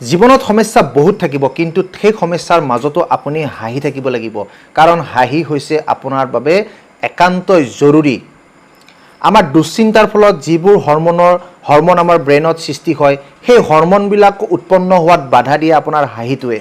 জীৱনত সমস্যা বহুত থাকিব, কিন্তু সেই সমস্যাৰ মাজতো আপুনি হাঁহি থাকিব লাগিব, কাৰণ হাঁহি হৈছে আপোনাৰ বাবে একান্তই জৰুৰী। আমাৰ দুশ্চিন্তাৰ ফলত যিবোৰ হৰম'ন আমাৰ ব্ৰেইনত সৃষ্টি হয়, সেই হৰম'নবিলাক উৎপন্ন হোৱাত বাধা দিয়ে আপোনাৰ হাঁহিটোৱে।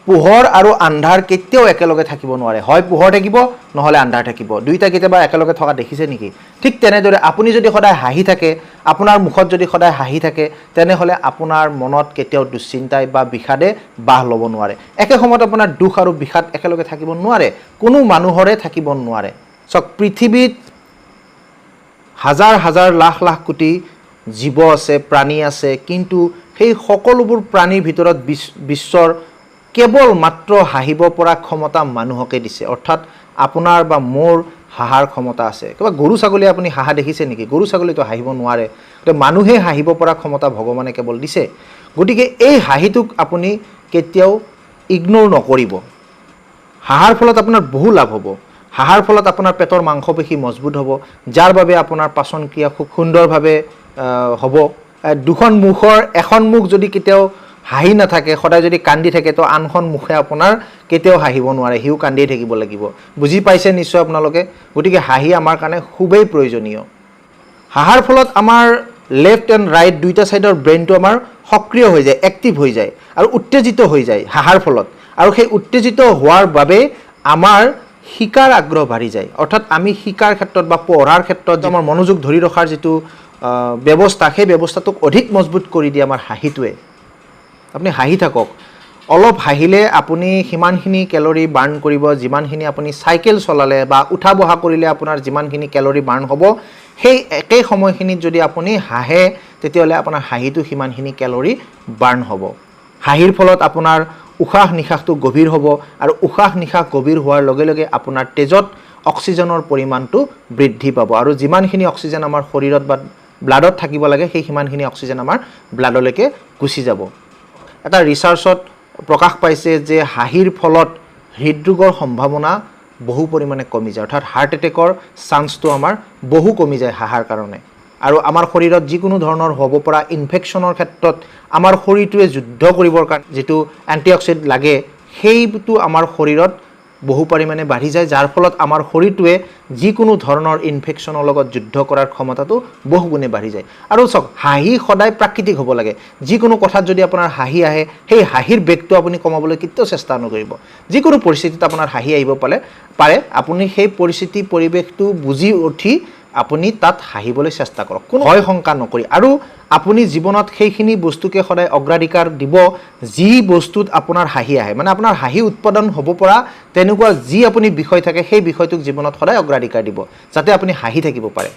পোহৰ আৰু আন্ধাৰ কেতিয়াও একেলগে থাকিব নোৱাৰে। হয় পোহৰ থাকিব, নহ'লে আন্ধাৰ থাকিব। দুইটা কেতিয়াবা একেলগে থকা দেখিছে নেকি? ঠিক তেনেদৰে আপুনি যদি সদায় হাঁহি থাকে, আপোনাৰ মুখত যদি সদায় হাঁহি থাকে, তেনেহ'লে আপোনাৰ মনত কেতিয়াও দুশ্চিন্তাই বা বিষাদে বাহ ল'ব নোৱাৰে। একে সময়ত আপোনাৰ দুখ আৰু বিষাদ একেলগে থাকিব নোৱাৰে, কোনো মানুহৰে থাকিব নোৱাৰে। চাওক, পৃথিৱীত হাজাৰ হাজাৰ, লাখ লাখ কোটি জীৱ আছে, প্ৰাণী আছে, কিন্তু সেই সকলোবোৰ প্ৰাণীৰ ভিতৰত বিশ্বৰ কেৱল মাত্ৰ হাঁহিব পৰা ক্ষমতা মানুহকে দিছে। অৰ্থাৎ আপোনাৰ বা মোৰ হাঁহাৰ ক্ষমতা আছে। কিবা গৰু ছাগলী আপুনি হাঁহা দেখিছে নেকি? গৰু ছাগলীতো হাঁহিব নোৱাৰে। গতিকে মানুহে হাঁহিব পৰা ক্ষমতা ভগৱানে কেৱল দিছে। গতিকে এই হাঁহিটোক আপুনি কেতিয়াও ইগন'ৰ নকৰিব। হাঁহাৰ ফলত আপোনাৰ বহু লাভ হ'ব। হাঁহাৰ ফলত আপোনাৰ পেটৰ মাংসপেশী মজবুত হ'ব, যাৰ বাবে আপোনাৰ পাচন ক্ৰিয়া খুব সুন্দৰভাৱে হ'ব। দুখন মুখৰ এখন মুখ যদি কেতিয়াও হাঁহি নাথাকে, সদায় যদি কান্দি থাকে, তো আনখন মুখে আপোনাৰ কেতিয়াও হাঁহিব নোৱাৰে, সিও কান্দিয়ে থাকিব লাগিব। বুজি পাইছে নিশ্চয় আপোনালোকে। গতিকে হাঁহি আমাৰ কাৰণে খুবেই প্ৰয়োজনীয়। হাঁহাৰ ফলত আমাৰ লেফ্ট এণ্ড ৰাইট দুইটা ছাইডৰ ব্ৰেইনটো আমাৰ সক্ৰিয় হৈ যায়, এক্টিভ হৈ যায় আৰু উত্তেজিত হৈ যায় হাঁহাৰ ফলত। আৰু সেই উত্তেজিত হোৱাৰ বাবে আমাৰ শিকাৰ আগ্ৰহ বাঢ়ি যায়। অৰ্থাৎ আমি শিকাৰ ক্ষেত্ৰত বা পঢ়াৰ ক্ষেত্ৰত আমাৰ মনোযোগ ধৰি ৰখাৰ যিটো ব্যৱস্থা, সেই ব্যৱস্থাটোক অধিক মজবুত কৰি দিয়ে আমাৰ হাঁহিটোৱে। আপুনি হাঁহি থাকক। অলপ হাঁহিলে আপুনি সিমানখিনি কেলৰি বাৰ্ণ কৰিব, যিমানখিনি আপুনি চাইকেল চলালে বা উঠা বহা কৰিলে আপোনাৰ যিমানখিনি কেলৰি বাৰ্ণ হ'ব, সেই একেই সময়খিনিত যদি আপুনি হাঁহে, তেতিয়াহ'লে আপোনাৰ হাঁহিটো সিমানখিনি কেলৰি বাৰ্ণ হ'ব। হাঁহিৰ ফলত আপোনাৰ উশাহ নিশাহটো গভীৰ হ'ব আৰু উশাহ নিশাহ গভীৰ হোৱাৰ লগে লগে আপোনাৰ তেজত অক্সিজেনৰ পৰিমাণটো বৃদ্ধি পাব আৰু যিমানখিনি অক্সিজেন আমাৰ শৰীৰত বা ব্লাডত থাকিব লাগে, সেই সিমানখিনি অক্সিজেন আমাৰ ব্লাডলৈকে গুচি যাব। এটা ৰিচাৰ্চত প্ৰকাশ পাইছে যে হাঁহিৰ ফলত হৃদৰোগৰ সম্ভাৱনা বহু পৰিমাণে কমি যায়। অৰ্থাৎ হাৰ্ট এটেকৰ চান্সটো আমাৰ বহু কমি যায় হাঁহাৰ কাৰণে। আৰু আমাৰ শৰীৰত যিকোনো ধৰণৰ হ'ব পৰা ইনফেকশ্যনৰ ক্ষেত্ৰত আমাৰ শৰীৰটোৱে যুদ্ধ কৰিবৰ কাৰণে যিটো এণ্টিঅক্সিড লাগে, সেইটো আমাৰ শৰীৰত বহু পৰিমাণে বাঢ়ি যায়, যাৰ ফলত আমাৰ শৰীৰটোৱে যিকোনো ধৰণৰ ইনফেকশ্যনৰ লগত যুদ্ধ কৰাৰ ক্ষমতাটো বহুগুণে বাঢ়ি যায়। আৰু চাওক, হাঁহি সদায় প্ৰাকৃতিক হ'ব লাগে। যিকোনো কথাত যদি আপোনাৰ হাঁহি আহে, সেই হাঁহিৰ বেগটো আপুনি কমাবলৈ কেতিয়াও চেষ্টা নকৰিব। যিকোনো পৰিস্থিতিত আপোনাৰ হাঁহি আহিব পাৰে, আপুনি সেই পৰিস্থিতি পৰিৱেশটো বুজি উঠি আপুনি তাত হাঁহিবলৈ চেষ্টা কৰক, কোনো ভয় শংকা নকৰি। আৰু আপুনি জীৱনত সেইখিনি বস্তুকে সদায় অগ্ৰাধিকাৰ দিব, যি বস্তুত আপোনাৰ হাঁহি আহে। মানে আপোনাৰ হাঁহি উৎপাদন হ'ব পৰা তেনেকুৱা যি আপুনি বিষয় থাকে, সেই বিষয়টোক জীৱনত সদায় অগ্ৰাধিকাৰ দিব, যাতে আপুনি হাঁহি থাকিব পাৰে।